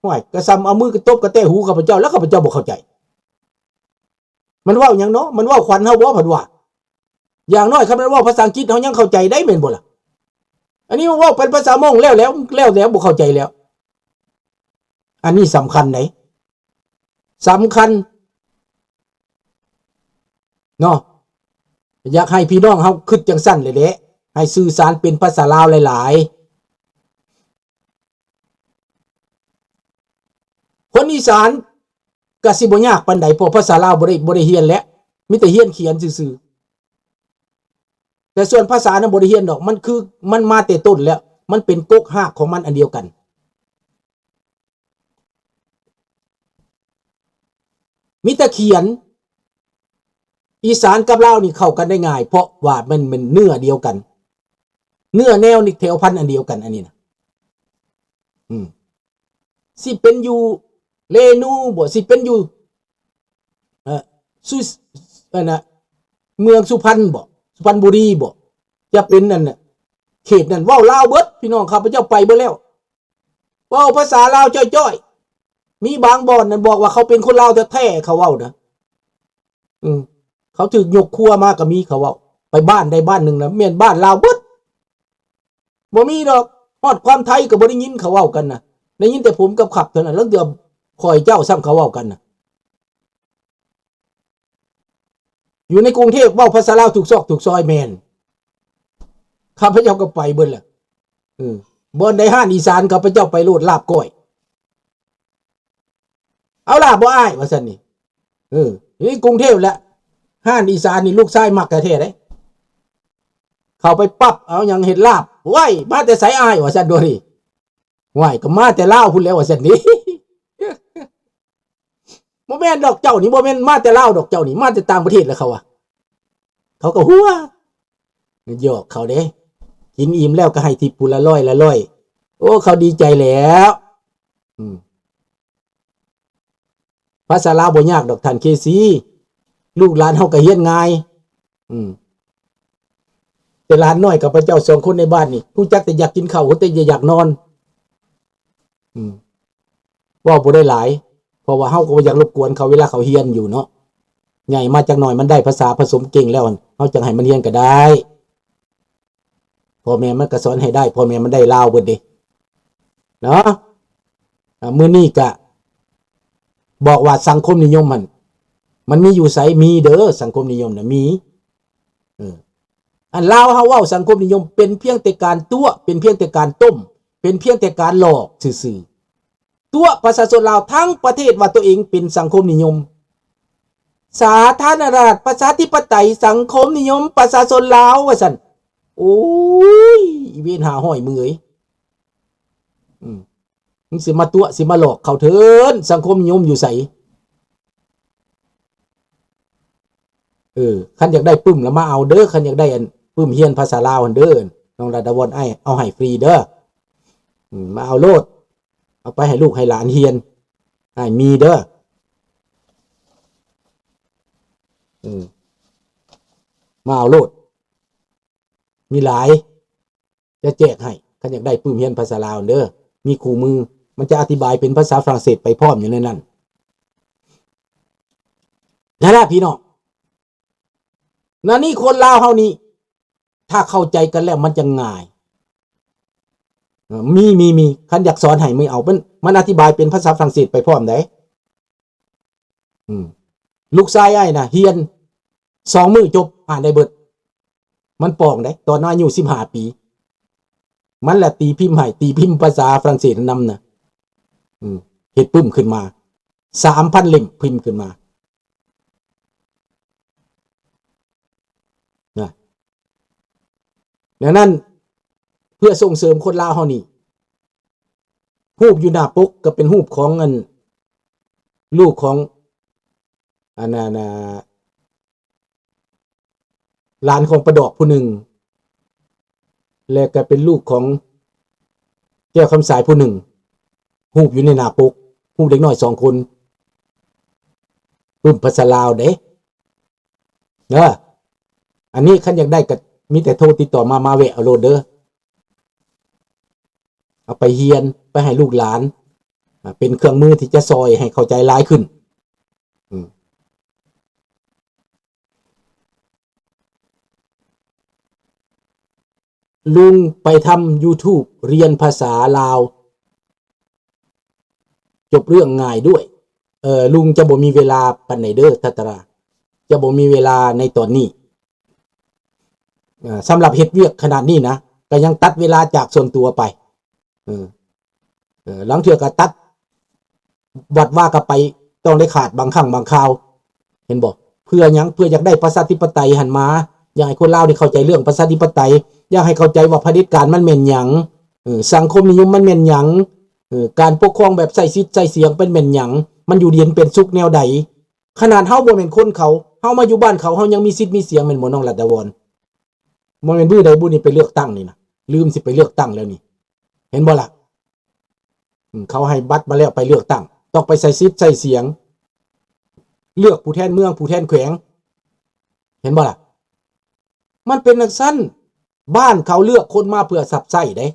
ຫ້ວຍ ກະສ່ຳເອົາມືກະຕົບກະແຕະຫູຂ້າພະເຈົ້າ ແລ້ວຂ້າພະເຈົ້າບໍ່ເຂົ້າໃຈ. ມັນເວົ້າຫຍັງເນາະ? ມັນເວົ້າຂວັນເຮົາບໍ່? ເພິ່ນວ່າ ຢ່າງໜ້ອຍຄັນມັນເວົ້າພາສາອັງກິດເຮົາຍັງເຂົ້າໃຈໄດ້ ແມ່ນບໍ່ລະ? ອັນນີ້ມັນເວົ້າເປັນພາສາມົ້ງແລ້ວ ແລ້ວ ແລ້ວ ແລ້ວບໍ່ເຂົ້າໃຈແລ້ວ. ອັນນີ້ສຳຄັນໃດ໋ ສຳຄັນເນາະ. ຢາກໃຫ້ພີ່ນ້ອງເຮົາຄິດຈັ່ງຊັ້ນແຫຼະ ແຫຼະ ໃຫ້ສື່ສານເປັນພາສາລາວຫຼາຍໆ. ຄົນອີສານກະຊິບໍ່ຍາກປານໃດ ເພາະພາສາລາວບໍ່ໄດ້ ບໍ່ໄດ້ຮຽນແຫຼະ ມີແຕ່ຮຽນຂຽນຊື່ໆ. ແຕ່ສ່ວນພາສານັ້ນບໍ່ໄດ້ຮຽນດອກ ມັນຄື ມັນມາແຕ່ຕົ້ນແລ້ວ ມັນເປັນກົກຮາກຂອງມັນອັນດຽວກັນ. ມີແຕ່ຂຽນ ອີສານກັບລາວນີ້ເຂົ້າກັນໄດ້ງ່າຍ ເພາະວ່າມັນ ມັນເນື້ອດຽວກັນ ເນື້ອແນວນີ້ແຖວພັນອັນດຽວກັນ ອັນນີ້ນະ ອືມ ຊິເປັນຢູ່ເລນູບໍ ຊິເປັນຢູ່ ເອີ ສຸ ອັນນະ ເມືອງສຸພັນບໍ ສຸພັນບຸຣີບໍ ຈະເປັນອັນນະ ເຂດນັ້ນເວົ້າລາວເບິດ ພີ່ນ້ອງ ຂ້າພະເຈົ້າໄປເບິດແລ້ວ. ເວົ້າພາສາລາວຈ້ອຍໆ ມີບາງບ່ອນນັ້ນບອກວ່າເຂົາເປັນຄົນລາວແທ້ໆ ເຂົາເວົ້ານະ ອືມ ເຂົາຖືກຍົກຄົວມາກໍມີ ເຂົາເວົ້າ ໄປບ້ານໃດບ້ານໜຶ່ງນະ ແມ່ນບ້ານລາວເບິດ ບໍ່ມີດອກ ຮອດຄວາມໄທກໍບໍ່ໄດ້ຍິນເຂົາເວົ້າກັນນະ ໄດ້ຍິນແຕ່ຜົມກັບຂັບເທົ່ານັ້ນ ລາງເທື່ອຂ້ອຍເຈົ້າຊ້ຳເຂົາເວົ້າກັນນະ. ຢູ່ໃນກຸງເທບເວົ້າພາສາລາວທຸກຊອກທຸກຊອຍ ແມ່ນ ຂ້າພະເຈົ້າກໍໄປເບິດແຫຼະ ເອີ ບ່ອນໃດຮ້ານອີສານ ຂ້າພະເຈົ້າໄປໂລດ ລາບກ້ອຍ ເອົາລາບບໍ່ອ້າຍ ວ່າຊັ້ນນີ້ ເອີ ຢູ່ໃນກຸງເທບແຫຼະ ຮ້ານອີສານນີ້ລູກຊາຍມັກແທ້ໆເດ້ ເຂົ້າໄປປັບ ເອົາຫຍັງເຮັດລາບ ໂອ້ຍ ມາແຕ່ໃສອ້າຍ ວ່າຊັ້ນໂດນີ້ ໂອ້ຍ ກໍມາແຕ່ລາວພຸ້ນແຫຼະ ວ່າຊັ້ນນີ້. ບໍ່ແມ່ນດອກ ເຈົ້ານີ້ບໍ່ແມ່ນມາແຕ່ລາວດອກ ເຈົ້ານີ້ມາແຕ່ຕ່າງປະເທດແຫຼະ ເຂົາວ່າ ເຂົາກໍຫົວ ຢອກເຂົາເດ້ ກິນອີ່ມແລ້ວກໍໃຫ້ທິບຜູ້ລະຮ້ອຍລະຮ້ອຍ ໂອ້ ເຂົາດີໃຈແລ້ວ ອືມ ພາສາລາວບໍ່ຍາກດອກທ່ານເຄຊີ ລູກຫຼານເຮົາກໍຮຽນງ່າຍ ອືມ ແຕ່ຫຼານນ້ອຍຂ້າພະເຈົ້າສອງຄົນໃນບ້ານນີ້ ຮູ້ຈັກແຕ່ຢາກກິນເຂົ້າ ແຕ່ຢາກນອນ ອືມ ເວົ້າບໍ່ໄດ້ຫຼາຍ ເພາະວ່າເຮົາກໍບໍ່ຢາກລົບກວນເຂົາເວລາເຂົາຮຽນຢູ່ເນາະ ໃຫຍ່ມາຈັກໜ່ອຍມັນໄດ້ພາສາຜະສົມເກັ່ງແລ້ວ ເຮົາຈັ່ງໃຫ້ມັນຮຽນກໍໄດ້ ພໍ່ແມ່ມັນກໍສອນໃຫ້ໄດ້ ພໍ່ແມ່ມັນໄດ້ລາວເບິດເດ້ ເນາະ ອາ ມື້ນີ້ກະບອກວ່າສັງຄົມນິຍົມຫັ້ນ ມັນມີຢູ່ໃສ? ມີເດີ ສັງຄົມນິຍົມນະມີ ເອີ ອັນລາວເຮົາເວົ້າສັງຄົມນິຍົມ ເປັນພຽງແຕ່ການຕົວະ ເປັນພຽງແຕ່ການຕົ້ມ ເປັນພຽງແຕ່ການຫຼອກຊື່ໆ ຕົວະປະຊາຊົນລາວທັງປະເທດວ່າຕົວເອງເປັນສັງຄົມນິຍົມ ສາທາລະນະລັດປະຊາທິປະໄຕສັງຄົມນິຍົມປະຊາຊົນລາວ ວ່າຊັ້ນ. ໂອ້ຍ ອີເວນຫ້າຮ້ອຍ ມຶງເອີຍ ອືມ ມຶງຊິມາຕົວະ ຊິມາຫຼອກເຂົາເທີນ ສັງຄົມນິຍົມຢູ່ໃສ? ເອີ ຄັນຢາກໄດ້ປຶ້ມລະມາເອົາເດີ ຄັນຢາກໄດ້ອັນປຶ້ມຮຽນພາສາລາວຫັ້ນເດີ ນ້ອງລາດາວອນ ອ້າຍເອົາໃຫ້ຟຣີເດີ ອືມ ມາເອົາໂລດ ເອົາໄປໃຫ້ລູກໃຫ້ຫຼານຮຽນ ອ້າຍມີເດີ ອືມ ມາເອົາໂລດ ມີຫຼາຍ ຈະແຈກໃຫ້ ຄັນຢາກໄດ້ປຶ້ມຮຽນພາສາລາວເດີ ມີຄູ່ມື ມັນຈະອະທິບາຍເປັນພາສາຝຣັ່ງເສດໄປພ້ອມຢູ່ໃນນັ້ນ ນັ້ນລະພີ່ນ້ອງ ແນວນີ້ຄົນລາວເຮົານີ້ ຖ້າເຂົ້າໃຈກັນແລ້ວມັນຈະງ່າຍ ເອີ ມີ ມີ ມີ ຄັນຢາກສອນໃຫ້ ມີເອົາ ມັນ ມັນອະທິບາຍເປັນພາສາຝຣັ່ງເສດໄປພ້ອມໃດ ອືມ ລູກຊາຍອ້າຍນະ ຮຽນສອງມື້ຈົບ ອ່ານໄດ້ເບິດ ມັນປ່ອງເດ້ ຕອນອາຍຸສິບຫ້າປີ ມັນລະຕີພິມໃຫ້ ຕີພິມພາສາຝຣັ່ງເສດນຳນະ ອືມ ເຮັດປຶ້ມຂຶ້ນມາ ສາມພັນເຫຼັ້ມພິມຂຶ້ນມາ ນະ ດັ່ງນັ້ນ ເພື່ອສົ່ງເສີມຄົນລາວເຮົານີ້ ຮູບຢູ່ໜ້າປົກກໍເປັນຮູບຂອງອັນ ລູກຂອງ ອັນນັ້ນ ຫຼານຂອງປາດອກຜູ້ໜຶ່ງ ແລະກໍເປັນລູກຂອງແກ້ວຄຳສາຍຜູ້ໜຶ່ງ ຮູບຢູ່ໃນໜ້າປົກ ຮູບເດັກນ້ອຍສອງຄົນ ປຶ້ມພາສາລາວເດ້ ເດີ ອັນນີ້ຄັນຢາກໄດ້ກໍມີແຕ່ໂທຕິດຕໍ່ມາ ມາແວະເອົາໂລດເດີ ເອົາໄປຮຽນ ໄປໃຫ້ລູກຫຼານ ອ່າ ເປັນເຄື່ອງມືທີ່ຈະຊ່ອຍໃຫ້ເຂົ້າໃຈຫຼາຍຂຶ້ນ. ອືມ ລຸງໄປທຳ YouTube ຮຽນພາສາລາວ ຈົບເລື່ອງງ່າຍດ້ວຍ. ເອີ ລຸງຈະບໍ່ມີເວລາປານໃດເດີ ທັດຕະລາ ຈະບໍ່ມີເວລາໃນຕອນນີ້. ເອີ ສຳລັບເຮັດວຽກຂະໜາດນີ້ນະ ກະຍັງຕັດເວລາຈາກສ່ວນຕົວໄປ. ເອີ ເອີ ລາງເທື່ອກະຕັດ ວັດວ່າກະໄປ ຕ້ອງໄດ້ຂາດບາງຄັ້ງບາງຄາວ ເຫັນບໍ່? ເພື່ອຫຍັງ? ເພື່ອຢາກໄດ້ປະຊາທິປະໄຕຫັ້ນມາ, ຢາກໃຫ້ຄົນລາວໄດ້ເຂົ້າໃຈເລື່ອງປະຊາທິປະໄຕ, ຢາກໃຫ້ເຂົ້າໃຈວ່າຜະເດັດການມັນແມ່ນຫຍັງ, ເອີ ສັງຄົມນິຍົມມັນແມ່ນຫຍັງ, ເອີ ການປົກຄອງແບບໃຊ້ສິດໃຊ້ສຽງມັນແມ່ນຫຍັງ, ມັນຢູ່ເຢັນເປັນສຸກແນວໃດ. ຂະໜາດເຮົາບໍ່ແມ່ນຄົນເຂົາ, ເຮົາມາຢູ່ບ້ານເຂົາ, ເຮົາຍັງມີສິດມີສຽງແມ່ນບໍ່ ນ້ອງລັດດາວອນ? ບໍ່ແມ່ນມື້ໃດບຸນີ້ໄປເລືອກຕັ້ງນີ້ນະ, ລືມຊິໄປເລືອກຕັ້ງແລ້ວນີ້ ເຫັນບໍ່ລະ? ອືມ ເຂົາໃຫ້ບັດມາແລ້ວໄປເລືອກຕັ້ງ, ຕ້ອງໄປໃຊ້ສິດໃຊ້ສຽງ ເລືອກຜູ້ແທນເມືອງ ຜູ້ແທນແຂວງ ເຫັນບໍ່ລະ? ມັນເປັນຈັ່ງຊັ້ນ, ບ້ານເຂົາເລືອກຄົນມາເພື່ອຮັບໃຊ້ເດ້,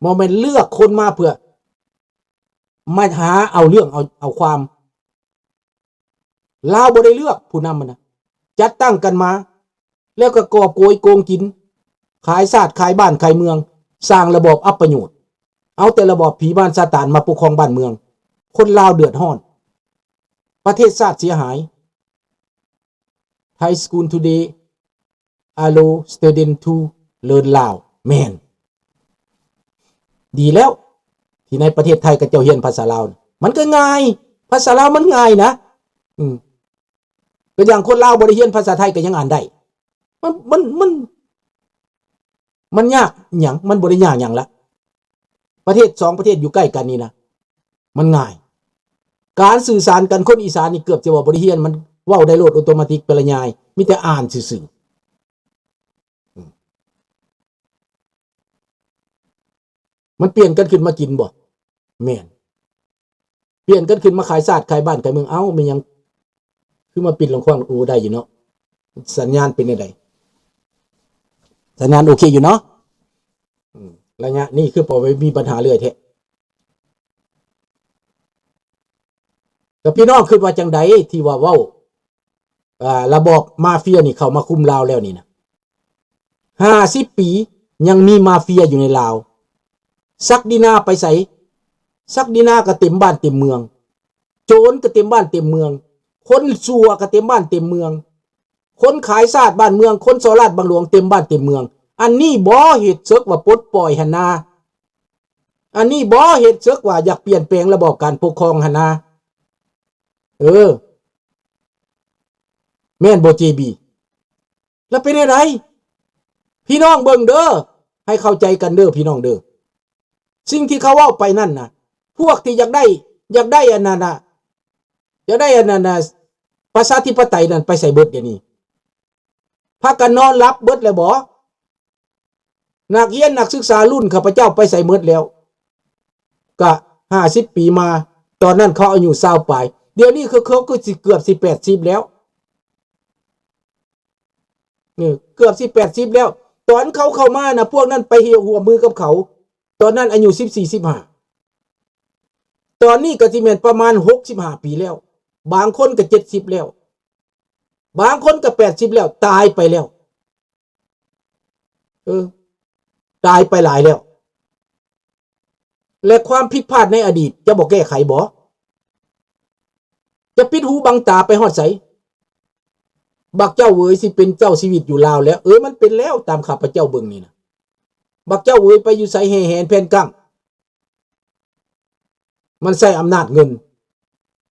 ບໍ່ແມ່ນເລືອກຄົນມາເພື່ອມາຫາເອົາເລື່ອງເອົາ ເອົາຄວາມ. ລາວບໍ່ໄດ້ເລືອກຜູ້ນຳຫັ້ນນະ, ຈັດຕັ້ງກັນມາ ແລ້ວກໍກອບໂກຍໂກງກິນ, ຂາຍຊາດ ຂາຍບ້ານ ຂາຍເມືອງ, ສ້າງລະບອບອັບປະໂຫຍດ, ເອົາແຕ່ລະບອບຜີມານຊາຕານມາປົກຄອງບ້ານເມືອງ, ຄົນລາວເດືອດຮ້ອນ, ປະເທດຊາດເສຍຫາຍ. Thai school today allow student to learn Lao. ແມ່ນ ດີແລ້ວ ທີ່ໃນປະເທດໄທເຂົາເຈົ້າຮຽນພາສາລາວ, ມັນກໍງ່າຍ, ພາສາລາວມັນງ່າຍນະ. ອືມ ກໍຢ່າງຄົນລາວບໍ່ໄດ້ຮຽນພາສາໄທກໍຍັງອ່ານໄດ້. ມັນ ມັນ ມັນ ມັນຍາກຫຍັງ? ມັນບໍ່ໄດ້ຍາກຫຍັງລະ. ປະເທດ ສອງປະເທດຢູ່ໃກ້ກັນນີ້ນະ ມັນງ່າຍ. ການສື່ສານກັນ ຄົນອີສານນີ້ເກືອບຈະວ່າບໍ່ໄດ້ຮຽນ, ມັນເວົ້າໄດ້ໂລດ ໂອໂຕມາຕິກ ປະລະຍາຍ, ມີແຕ່ອ່ານຊື່ໆ. ອືມ ມັນປ່ຽນກັນຂຶ້ນມາກິນບໍ່? ແມ່ນ. ປ່ຽນກັນຂຶ້ນມາຂາຍຊາດຂາຍບ້ານຂາຍເມືອງ. ເອົ້າ ແມ່ນຫຍັງຄືມາປິ່ນລຳຄວາງ? ໂອ້ ໄດ້ຢູ່ເນາະ. ສັນຍານເປັນແນວໃດ? ສັນຍານໂອເຄຢູ່ເນາະ. ອືມ ໄລຍະນີ້ຄືບໍ່ໄດ້ມີບັນຫາເລື້ອຍແທ້. ແລ້ວພີ່ນ້ອງຄິດວ່າຈັ່ງໃດທີ່ວ່າເວົ້າ ອ່າ ລະບອບມາເຟຍນີ້ເຂົ້າມາຄຸມລາວແລ້ວນີ້ນະ? ຫ້າສິບປີຍັງມີມາເຟຍຢູ່ໃນລາວ. ສັກດີນາໄປໃສ? ສັກດີນາກໍເຕັມບ້ານເຕັມເມືອງ, ໂຈນກໍເຕັມບ້ານເຕັມເມືອງ, ຄົນຊົ່ວກໍເຕັມບ້ານເຕັມເມືອງ, ຄົນຂາຍຊາດບ້ານເມືອງ, ຄົນສໍ້ລາດບັງຫຼວງເຕັມບ້ານເຕັມເມືອງ. ອັນນີ້ບໍ່ເຮັດເສິກວ່າປົດປ່ອຍຫັ້ນນາ? ອັນນີ້ບໍ່ເຮັດເສິກວ່າຢາກປ່ຽນແປງລະບອບການປົກຄອງຫັ້ນນາ? ເອີ ແມ່ນບໍ່ ເຈບີ? ແລ້ວເປັນແນວໃດ? ພີ່ນ້ອງເບິ່ງເດີ, ໃຫ້ເຂົ້າໃຈກັນເດີ ພີ່ນ້ອງເດີ. ສິ່ງທີ່ເຂົາເວົ້າໄປນັ້ນນະ, ພວກທີ່ຢາກໄດ້ ຢາກໄດ້ອັນນັ້ນນະ, ຢາກໄດ້ອັນນັ້ນນະ, ປະຊາທິປະໄຕນັ້ນໄປໃສເບິດດຽວນີ້? ພາກັນນອນຫຼັບເບິດແລ້ວບໍ? ນັກຮຽນນັກສຶກສາລຸ້ນຂ້າພະເຈົ້າໄປໃສເໝິດແລ້ວ? ກະຫ້າສິບປີມາ, ຕອນນັ້ນເຂົາອາຍຸຊາວປາຍ, ດຽວນີ້ຄືເຂົາຄືຊິເກືອບຊິແປດສິບແລ້ວ. ເອີ ເກືອບຊິແປດສິບແລ້ວ. ຕອນເຂົາເຂົ້າມານະ, ພວກນັ້ນໄປຮ່ວມມືກັບເຂົາ, ຕອນນັ້ນອາຍຸສິບສີ່ ສິບຫ້າ. ຕອນນີ້ກໍຊິແມ່ນປະມານຫົກສິບຫ້າປີແລ້ວ, ບາງຄົນກໍເຈັດສິບແລ້ວ, ບາງຄົນກໍແປດສິບແລ້ວ, ຕາຍໄປແລ້ວ. ເອີ ຕາຍໄປຫຼາຍແລ້ວ. ແລະ ຄວາມຜິດພາດໃນອະດີດຈະບໍ່ແກ້ໄຂບໍ? ຈະປິດຫູບັງຕາໄປຮອດໃສ? ບັກເຈົ້າເຫວີຍຊິເປັນເຈົ້າຊີວິດຢູ່ລາວແລ້ວ. ເອີ ມັນເປັນແລ້ວ, ຕາມຂ້າພະເຈົ້າເບິ່ງນີ້ນະ, ບັກເຈົ້າເຫວີຍໄປຢູ່ໃສແຫ່ແຫນແຜ່ນກ້າງ. ມັນໃຊ້ອຳນາດເງິນ,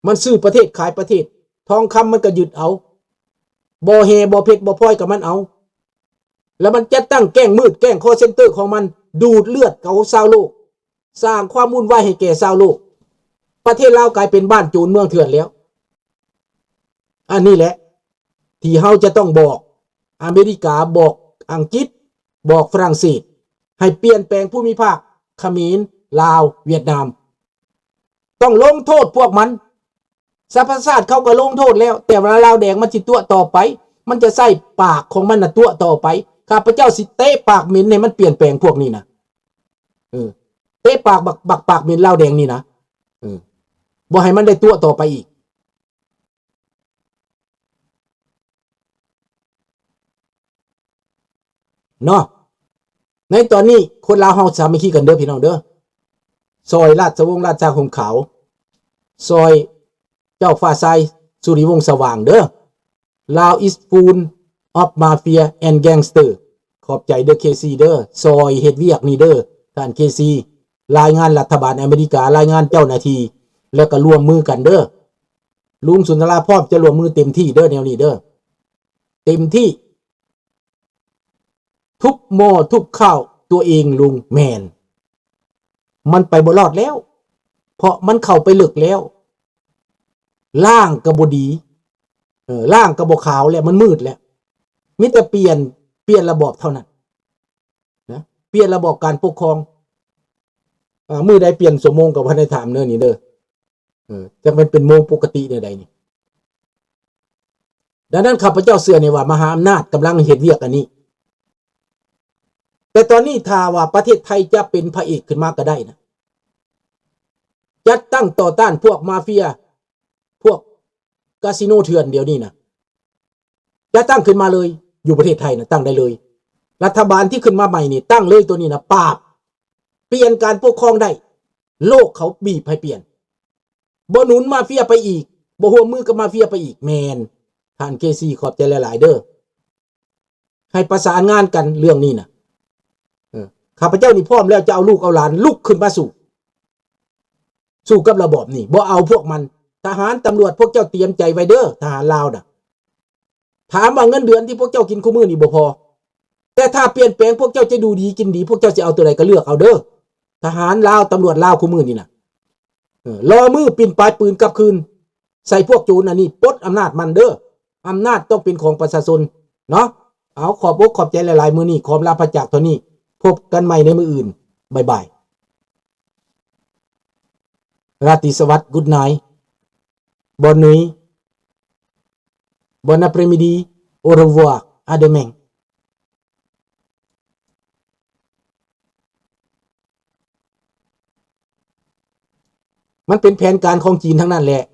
ມັນຊື້ປະເທດຂາຍປະເທດ, ທອງຄຳມັນກໍຍຶດເອົາ, ບໍ່ແຮ່ ບໍ່ເພັດ ບໍ່ພອຍກໍມັນເອົາ. ແລ້ວມັນຈັດຕັ້ງແກ້ງມືດ, ແກ້ງຄໍເຊັນເຕີຂອງມັນ, ດູດເລືອດຂອງຊາວໂລກ, ສ້າງຄວາມວຸ່ນວາຍໃຫ້ແກ່ຊາວໂລກ. ປະເທດລາວກາຍເປັນບ້ານໂຈນເມືອງເຖື່ອນແລ້ວ. ອັນນີ້ແຫຼະທີ່ເຮົາຈະຕ້ອງບອກອາເມລິກາ, ບອກອັງກິດ, ບອກຝຣັ່ງເສດ ໃຫ້ປ່ຽນແປງພູມິພາກຂະເໝນ, ລາວ, ຫວຽດນາມ. ຕ້ອງລົງໂທດພວກມັນ. ສະຫະປະຊາຊາດເຂົາກໍລົງໂທດແລ້ວ, ແຕ່ວ່າລາວແດງມັນຊິຕົວະຕໍ່ໄປ, ມັນຈະໃຊ້ປາກຂອງມັນນະຕົວະຕໍ່ໄປ. ຂ້າພະເຈົ້າຊິເຕະປາກເໝັນໃຫ້ມັນປ່ຽນແປງພວກນີ້ນະ. ເອີ ເຕະປາກບັກ ບັກປາກເໝັນລາວແດງນີ້ນະ. ເອີ ບໍ່ໃຫ້ມັນໄດ້ຕົວະຕໍ່ໄປອີກ ເນາະ. ໃນຕອນນີ້ຄົນລາວເຮົາສາມັກຄີກັນເດີພີ່ນ້ອງເດີ, ຊ່ອຍລາຊະວົງລາຊາຮົ່ມຂາວ, ຊ່ອຍເຈົ້າຟ້າຊາຍສຸລິວົງສະຫວ່າງເດີ. Lao is full of mafia and gangster. ຂອບໃຈເດີເຄຊີເດີ, ຊ່ອຍເຮັດວຽກນີ້ເດີທ່ານເຄຊີ, ລາຍງານລັດຖະບານອາເມລິກາ, ລາຍງານເຈົ້າໜ້າທີ່ ແລ້ວກໍຮ່ວມມືກັນເດີ. ລຸງສຸນທະລາພ້ອມຈະຮ່ວມມືເຕັມທີ່ເດີ ແນວນີ້ເດີ, ເຕັມທີ່. ທຸບໝໍ້ທຸບຂ້າວຕົວເອງລຸງ, ແມ່ນ ມັນໄປບໍ່ລອດແລ້ວ ເພາະມັນເຂົ້າໄປເລິກແລ້ວ, ລ້າງກໍບໍ່ດີ, ເອີ ລ້າງກໍບໍ່ຂາວແລ້ວ, ມັນມືດແລ້ວ. ມີແຕ່ປ່ຽນ, ປ່ຽນລະບອບເທົ່ານັ້ນນະ, ປ່ຽນລະບອບການປົກຄອງ. ເອີ ມື້ໃດປ່ຽນຊົ່ວໂມງກໍບໍ່ໄດ້ຖາມເດີນີ້ເດີ. ເອີ ຈັກແມ່ນເປັນໂມງປົກກະຕິແນວໃດນີ້. ດັ່ງນັ້ນ ຂ້າພະເຈົ້າເຊື່ອແນ່ວ່າ ມະຫາອຳນາດກຳລັງເຮັດວຽກອັນນີ້. ແຕ່ຕອນນີ້ ຖ້າວ່າປະເທດໄທຈະເປັນພະເອກຂຶ້ນມາກໍໄດ້ນະ, ຈັດຕັ້ງຕໍ່ຕ້ານພວກມາເຟຍ, ພວກກາສິໂນເຖື່ອນດຽວນີ້ນະ, ຈັດຕັ້ງຂຶ້ນມາເລີຍ, ຢູ່ປະເທດໄທນະ ຕັ້ງໄດ້ເລີຍ. ລັດຖະບານທີ່ຂຶ້ນມາໃໝ່ນີ້ ຕັ້ງເລີຍ, ໂຕນີ້ນະ ປາບ, ປ່ຽນການປົກຄອງໄດ້, ໂລກເຂົາບີບໃຫ້ປ່ຽນ. ບໍ່ໜູນມາເຟຍໄປອີກ, ບໍ່ຮ່ວມມືກັບມາເຟຍໄປອີກ. ແມ່ນ, ທ່ານເຄຊີ ຂອບໃຈຫຼາຍໆເດີ, ໃຫ້ປະສານງານກັນເລື່ອງນີ້ນະ. ເອີ ຂ້າພະເຈົ້ານີ້ພ້ອມແລ້ວ ຈະເອົາລູກເອົາຫຼານລຸກຂຶ້ນມາສູ້, ສູ້ກັບລະບອບນີ້, ບໍ່ເອົາພວກມັນ. ທະຫານ, ຕຳຫຼວດ, ພວກເຈົ້າຕຽມໃຈໄວ້ເດີ, ທະຫານລາວນະ. ຖາມວ່າເງິນເດືອນທີ່ພວກເຈົ້າກິນຄູ່ມື້ນີ້ບໍ່ພໍ, ແຕ່ຖ້າປ່ຽນແປງ ພວກເຈົ້າຈະຢູ່ດີກິນດີ, ພວກເຈົ້າຊິເອົາຕົວໃດກໍເລືອກເອົາເດີ. ທະຫານລາວ, ຕຳຫຼວດລາວຄູ່ມື້ນີ້ນະ, ເອີ ລໍມືປິ່ນປາຍປືນກັບຄືນໃສ່ພວກໂຈນອັນນີ້, ປົດອຳນາດມັນເດີ. ອຳນາດຕ້ອງເປັນຂອງປະຊາຊົນເນາະ. ເອົາ, ຂອບອົກຂອບໃຈຫຼາຍໆ, ມື້ນີ້ຂໍອຳລາພາຈາກເທົ່ານີ້, ພົບກັນໃໝ່ໃນມື້ອື່ນ. ບາຍບາຍ. ລາຕີສະຫວັດ, Good night, Bonne nuit, Bon après-midi, Au revoir, à demain. ມັນເປັນແຜນການຂອງຈີນທັງນັ້ນແຫຼະ.